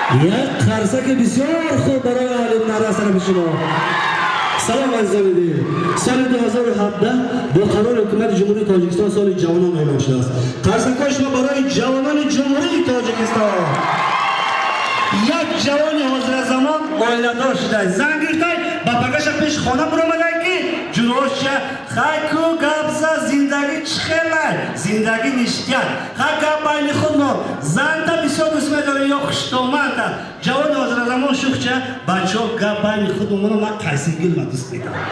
Як қарсаки бисёр хуб барои Олим Нара аз тарафи шумо. Салом, азизони дил. Соли 2017 бо қарори Ҳукумати Ҷумҳурии Тоҷикистон соли ҷавонон эълон шудааст. Қарсакҳои шумо барои ҷавонони Ҷумҳурии Тоҷикистон. Як ҷавони ҳозиразамон оиладор шуда, зан гирифтай, ба пагаша пеши хона биромадай, ки ҷуроша: «Хай ку, гап за, зиндагӣ чӣ хелай?» «Зиндагӣ ништяк». «Хай, гап байни худ мо, занта бисёр дӯст медорӣ ё хуштомата?» Ҷавони ҳозиразамон шухча: «Бачаҳо, гап байни худмоно, ман қайсигилма дӯст медорам».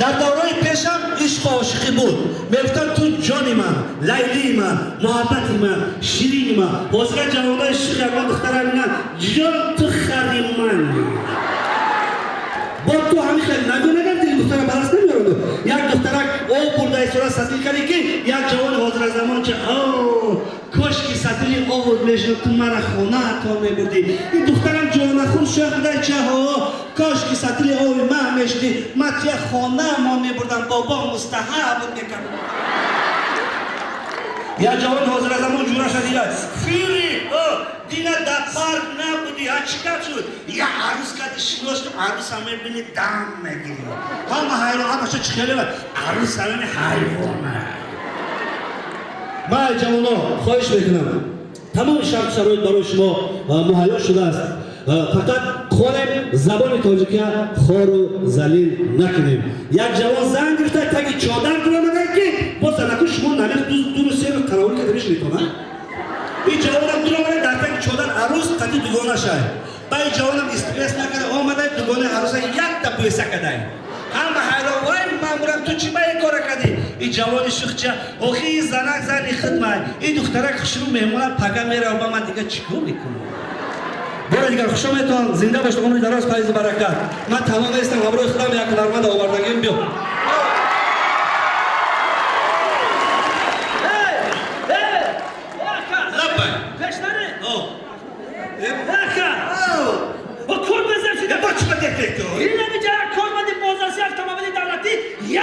Дар давраи пешам ишқу ошиқӣ буд, мегуфтанд: «Ту ҷони ман, Лайлии ман, муҳаббати ман, ширини ман». Ҳозира ҷавонои шух ягон духтара мегӯянд: «Ҷон, ту хари ман». Бо ту ҳамин хел нагӯ, нагар дили духтара ба даст намеёрад. Як духтарак об бурда истора, сатил карди, ки як ҷавони ҳозиразамон ча: «Кошки сатили овуд мешуд, ту мара хонаатон мебурдӣ». Ин духтарам ҷонахун шояд будай чаҳо: «Кошки сатили ови ман мешудӣ, ман туя хонаамон мебурдам, бобо мустаҳаб буд мекард». Як ҷавони ҳозиразамон ҷураша дида: «Фири дина дар парк набудӣ, ҳа, чӣ гап шуд?» «Я арӯз кади шиноштам, арӯса мебини, дам мегирӣ». Ҳама ҳайрон, ҳамаша чӣ хеле арӯса мебини, ҳайвона. Ман, ҷавоно, хоҳиш мекунам, тамоми шарту шароит барои шумо муҳайё шудааст, фақат хонем, забони тоҷикия хору залил накунем. Як ҷавон зан гирифта, таги чодар дуромада, ки бо занаку шумо намех дуру серу қаровул карда мешунитона. Ин ҷавонам дуромада, дар таги чодар арӯз қати дугона шай. Ба ин ҷавонам стресс накарда, омада, дугонаи арӯса якта бӯса кадай. Ҳама ҳайрон: «Вай, мамурам, ту чӣ ба ин кора кардӣ?» Ин ҷавони шухча: «Охи, ин занак зани хидмай, ин духтарак хушрӯ меҳмона, пага мерава, ба ман дига чӣ кор мекунам?» Бори дигар хушометон, зинда бошед, умри дароз, файзу баракат. Ман танҳо нестам, ҳамроҳи худам як ҳунарманд овардагим. Биё. Лаббай. Пешнаре. О. Ака. Ба кор безар шуда. Бо чӣ бадефекто? Ин ҳамиҷа як корманди бозрасии автомобили давлатӣ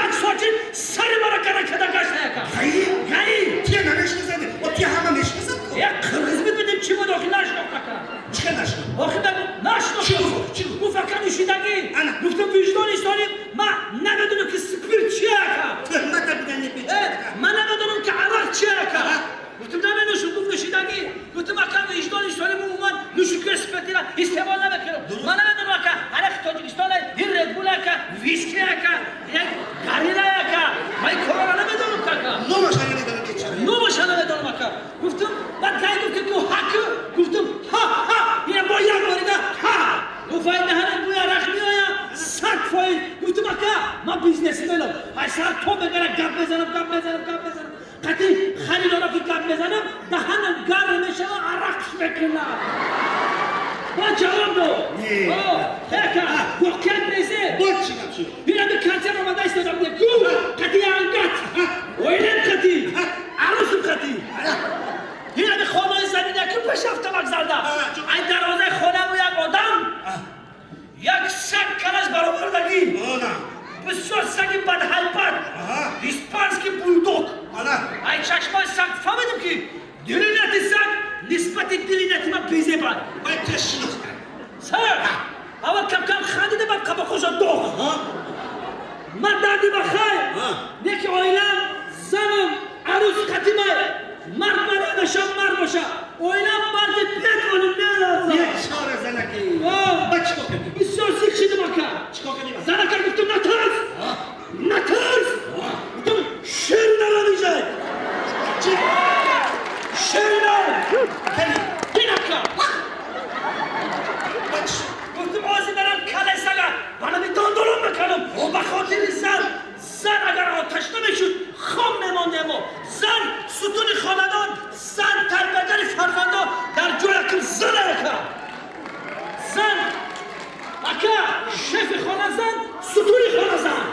як соати сари мара кара када гашта, яка. Гаи? Гаи. Тия намешинасад? О, тия ҳама мешинасад ко. Як қирғиз буд, бидим чӣ буд, охи нашинохт, ака. Чӣ хел нашинохт? Охи нашинохт. Чӣ гуфт? Чӣ гуфт? Гуфт: «Ака, нӯшидагӣ». Ана. Гуфтам: «Виҷдони солим, ман намедонам, ки спирт чия, ака». Туҳмата бидани. Ман намедонам, ки арақ чия, ака. Гуфтам: «Наменӯшам». Гуфт: «Нӯшидагӣ». Гуфтам: «Ака, виҷдони солим, умуман нӯшокии спиртира истеъмол намекунам. Ман намедонам, ака, арақи Тоҷикистон, ин Редбул, ака, виски, ака, як гарира, ака, ман ин корора намедонам, ака». Номаша намедонам, бечора. Номаша намедонам, ака. Гуфтам, баъд гай гуфт, ки ҳаку. Гуфтам: «Ҳа, ҳа, ина бо як борига ҳа». Гуфт: «Ай, даҳанат бӯи арақ меояд 100%». Гуфтам: «Ака, ман бизнесменам, ай сар то мегара гап мезанам, гап мезанам, гап мезанам, қати харидора ки гап мезанам, даҳанам гарм мешава, арақш мекунам». Баъд ҷавоб дод. Ака, воқеан незе. Бо чӣ гап шуд? Бирами консерт омада истодам, ку қати ангат оилам, қати арӯсум, қати ҳинами хонаи замина, ку пеши автовокзалда, ай дарвозаи хонаму як одам, як саг калаш баровардагӣ, бисёр саги бадҳайбат, испанский бульдог. Ай чашмои саг фаҳмидам, ки дилинати саг нисбати дилинати ман безебад. Вай, тия шинохта? Саг аввал кам-кам хандида, баъд қабақоша доғ. Ман дарди ба хайр не, ки оилам, занам, арӯс қатимай, мард мара меша, мард боша, оилам марди бетони мелаза. Бечора занаки. Ба чӣ кор кардӣ? Бисёр зиқ шидам, ака. Чӣ кор кардӣ? Занака гуфтам: «Натарс, натарс». Гуфтам: «Шери наравижай, шери нар бин, ака». Гуфтам: «Ози барам калаи сага банами дондолон мекардам ба хотири зан. Зан агар оташ намешуд, хом мемондемо. Зан сутуни хонадон, зан тарбиягари фарзандон, дар ҷояким зан, ака. Зан, ака, шефи хона зан, сутуни хона зан».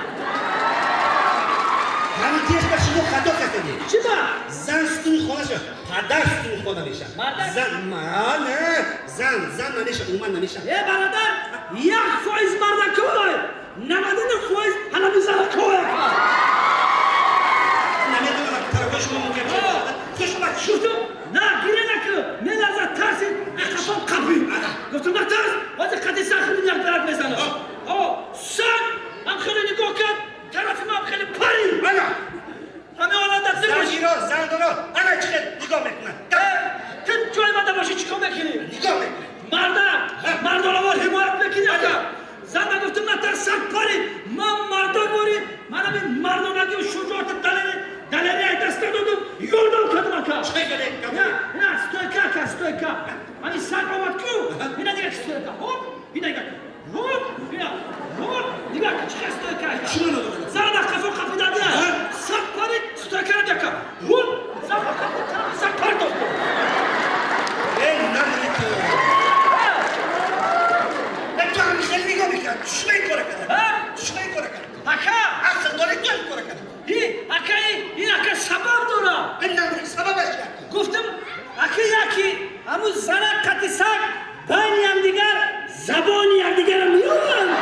Ҳамин тиеш ба шумо хато кардед. Чӣ ба? Зан сутуни хона шуд, падар сутуни хона мешавад. Мардак? Зан не, зан намешавад, умуман намешавад. Э, бародар, 1% мардакой, 99% ҳанами занакой, ака. Намедонам, тарафҳои шумо мумкин. Хушбахт шуд. Гуфтам: «На, гиря накун, меларзам». Гуфтам натарс, ҳозир қати саг хеле як дарак мезанам. Саг ҳам хеле нигоҳ кард, тарафи ман хеле парид. Ана. Ҳамин ҳолат Зангиро, зангиро, ана чӣ хел нигоҳ мекунад. Ту ҷои мада бошӣ чӣ кор мекунӣ? Нигоҳ мекунӣ. Марда, мардонавор ҳимоят мекунӣ ака. Зана гуфтам натарс, саг парид. Ман мардон борӣ, ман ҳамин мардонагию шуҷоати далери далери ай даст надодум, ёрдам кардам ака. Чӣ кардӣ? На, стойка ака, стойка. Ҳамин саг омад ку, ина дига стойка. Хоп, ина дига. Хоп, ина. Хоп, дига чӣ хел стойка ака. Чӣ маъно дорад? Зана қафо қафида дия. Саг парид, стойка ра ака. Хоп, зан тарафи саг партофт. Эй, намри ту. Ту ҳамин хеле нигоҳ мекард. Чӣ ин кора кард? Чӣ ин кора кард? Ака! Ақл дорӣ ту ин кора кард. Ака, ин ака сабаб дорад. Ин намри сабабаш як. Гуфтам, ака яки ҳамун зана қати саг байни якдигар забони якдигарро меёбанд.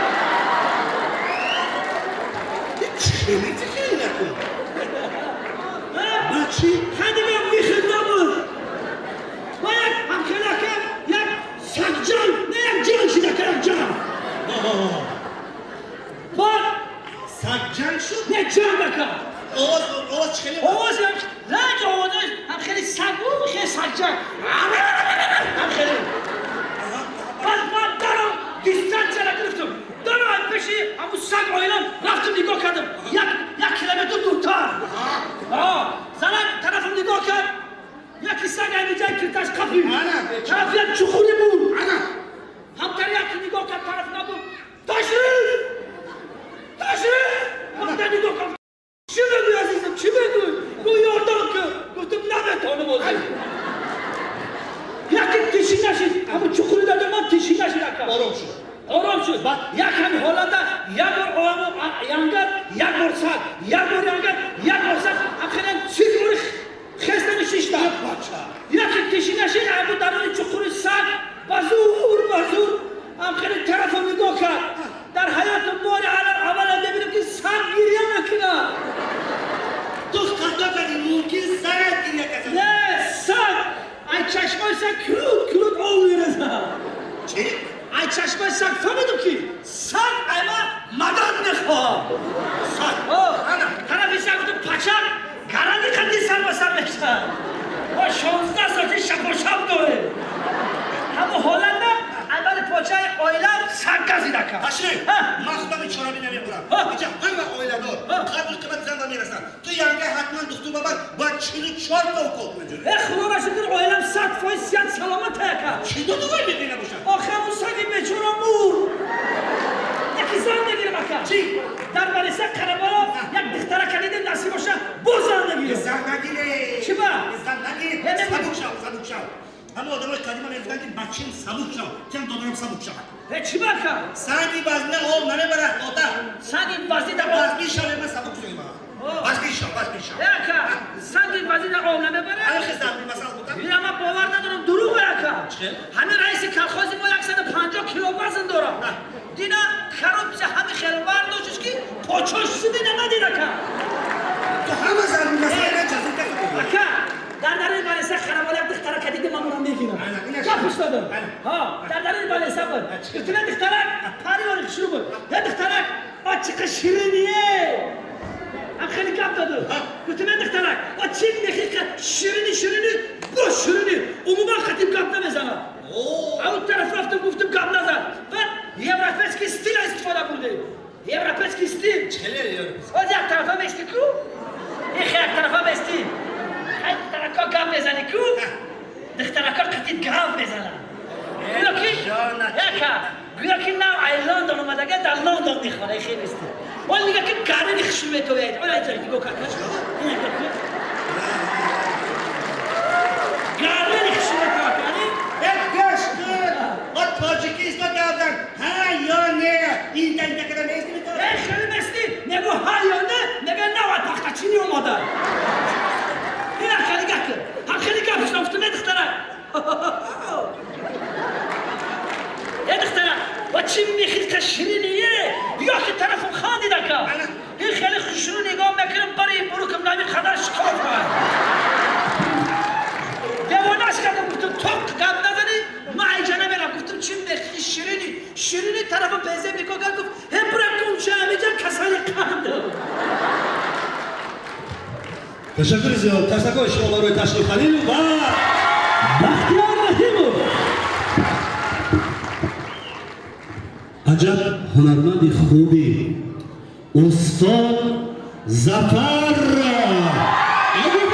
Чӣ метихеле накун? Ба чӣ? Хадига вихел набуд. Ва як ҳамхел ака як сагҷанг, не як ҷанг шид ака, як ҷанг. Баъд Сагҷанг шуд? Не ҷанг ака. Овоз, овоз чӣ хеле? Овоз ранг овоз ҳам хеле саг буд, хеле сагҷанг. Ҳам хеле. Баъд ман даром дистанция гирифтам. Даром пеши ҳамун саг оилам рафтам нигоҳ кардам. Як километр дуртар. Занак тарафам нигоҳ кард. Яки саг ай кирташ қапид. Тараф як чуқурӣ буд. Ҳамтар яки нигоҳ кард тараф набуд. Ташриф! Ташриф! Ҳамтар нигоҳ кард. Чӣ мегӯй азизам, чӣ мегӯй? Гӯ ёрдам кун. Гуфтам наметавонам ҳозир. Яки тиши нашид. Ҳамун чуқурӣ дада ман тиши нашид ака. Ором шуд. Ором шуд. Як ҳамин ҳолата як бор янгад, як бор саг, як бор янгад, як бор саг. Ҳамхелан сикори хестани шишта. Яки тиши нашид, ҳамун даруни чуқури саг ба зур, ба зур ҳамхеле тарафо нигоҳ кард. Дар ҳаёти бори аввала мебинем ки саг гиря мекунад. Ту хато кардӣ, мумкин сагат гиря кард. Не, саг ай чашмои саг круд круд об мерезад. Чӣ? Ай чашмои саг фаҳмидам ки саг ай ма мадад мехоҳад. Саг. Тарафи саг гуфтам пачак гаранди қадди сар ба сар мешавад. Мо 16 соати шапошап дорем. Ҳамун ҳолатда аввали почаи оилам саг газида кард. Ташриф, ман худам ин чорабӣ намехӯрам. Инҷа ҳама оиладор, қадр қимати зан ба мерасанд. Ту янга ҳатман духтур бабар, бояд 44 та укол кунӣ ҷӯре. Э, худоро шукр, оилам 100% сиҳат саломат ака. Чӣ додувай мебина бошад? Охе ҳамун саги бечора мурд. Яки зан мегирам ака. Чӣ? Дар Валиса Қарабало як духтарака дидем насиб боша, боз зан нагирам. Зан нагире. Чӣ ба? Зан нагир. Сабук шав, сабук шав. Ҳама одамои қадима мегуфтанд ки бачим сабук шав, кам додарам сабук шавад. Э, чӣ ба ака? Санги вазна об намебарад, ота. Санги вазни дар об. Вазни шав, ман сабук шавам. Вазни шав, вазни шав. Э, ака, санги вазни дар об намебарад? Ҳамин хел зарби масал будам. Ина ман бовар надорам, дурӯғ ака. Чӣ? Ҳамин раиси колхози мо 150 кило вазн дорад. Дина коррупсия ҳамин хел вар доштиш ки почош шудина надид ака. Ту ҳама зарби масалро ҷазир кардӣ. Ака, дар даруни Валиса Қарабало як духтарака дидем, ман онро мегирам. Гапш додам. Ҳа, дар даруни Валиса буд. Гуфтам духтарак, париёри хушрӯ буд. Я духтарак, а чӣ қадр шириние. Ам хеле гап доду. Гуфтам духтарак, а чӣ мехӣ ширини ширини, бо ширини. Умуман хатиб гап намезанад. А он тараф рафтам, гуфтам гап назан. Баъд европейский стиль истифода бурдем. Европейский стиль. Чӣ европейский? Оз як тарафа мести ку? Ихе як тарафа мести. Хай духтарака гап мезани ку? Духтарака қатид гап мезанад. Гӯё ки яка, гӯё ки нав ай Лондон омадага, дар Лондон мехона, хеле мести. Он мега ки гарини хушрӯ метояд. Ола инҷа нигоҳ кар. Гарини хушрӯ метояд, яъне? Э, гӯш кун. Мо тоҷикистон гап зан. Ҳа ё не? Ин та ин та када мести метояд? Э, хеле мести. Мегӯ ҳа ё не? Мега нав аз пахтачинӣ омада. Ина хеле гап кун. Ҳам хеле гап шуд, гуфтам, э, духтарак. Э, духтарак, ва чӣ мехӣ ка шириние? Ё ки тарафам хандид ака. Ин хеле хушрӯ нигоҳ мекунам, барои бурукам нами қадар шикоф кард. Девонаш кардам, гуфтам, тоқ гап назанӣ, ман айҷа намерам. Гуфтам, чӣ Ширини тарафа безеб нигоҳ кард, гуфт: «Ҳе, бира гумша, ҳамиҷа касали қанд». Ташаккури зиёд. Ташаккури шумо барои Ташриф Халилов ва Бахтиёр Раҳимов. Аҷаб ҳунарманди хубӣ, устод Зафар Аюбов.